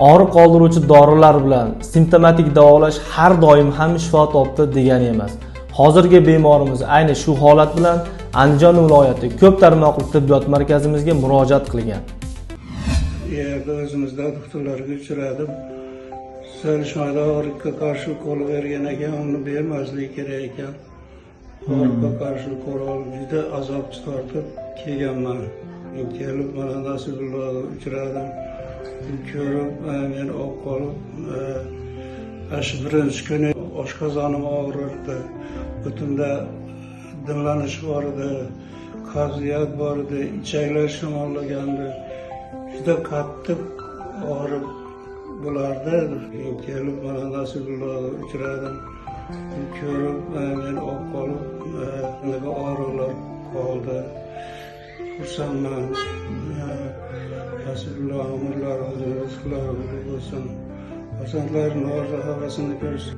Og'riq qoldiruvchi dorilar bilan simptomatik davolash har doim ham shifo topdi degani emas. Hozirgi bemorimiz ayni shu holat bilan Andijon viloyati ko'p tarmoqli tibbiyot markazimizga murojaat qilgan. Bu yerda o'zimizda doktorlarga uchradim. Tuzalishmadi, og'riqqa qarshi ukol bergan ekan, uni bermaslik kerak ekan. Og'riqqa qarshi ukol olib, juda azob tortib kelganman. Kelib mana Nasibullohga uchradim. Ko'rib, meni olib qolib, shu birinchi kuni oshqozonim og'rirdi. Butunда dimlanish bor edi, qabziyat bor edi, ichaklar shamollagandi. Juda qattiq og'riq bo'lardi. Keyin kelib mana Nasibullohga uchradim. Ko'rib, meni olib qolib, bunaqa og'riqlar qoldi. Xursandman. Nasibulloh umrlari uzun, rizqlari bol bo'lsin. Farzandlarini orzu havasini ko'rsin.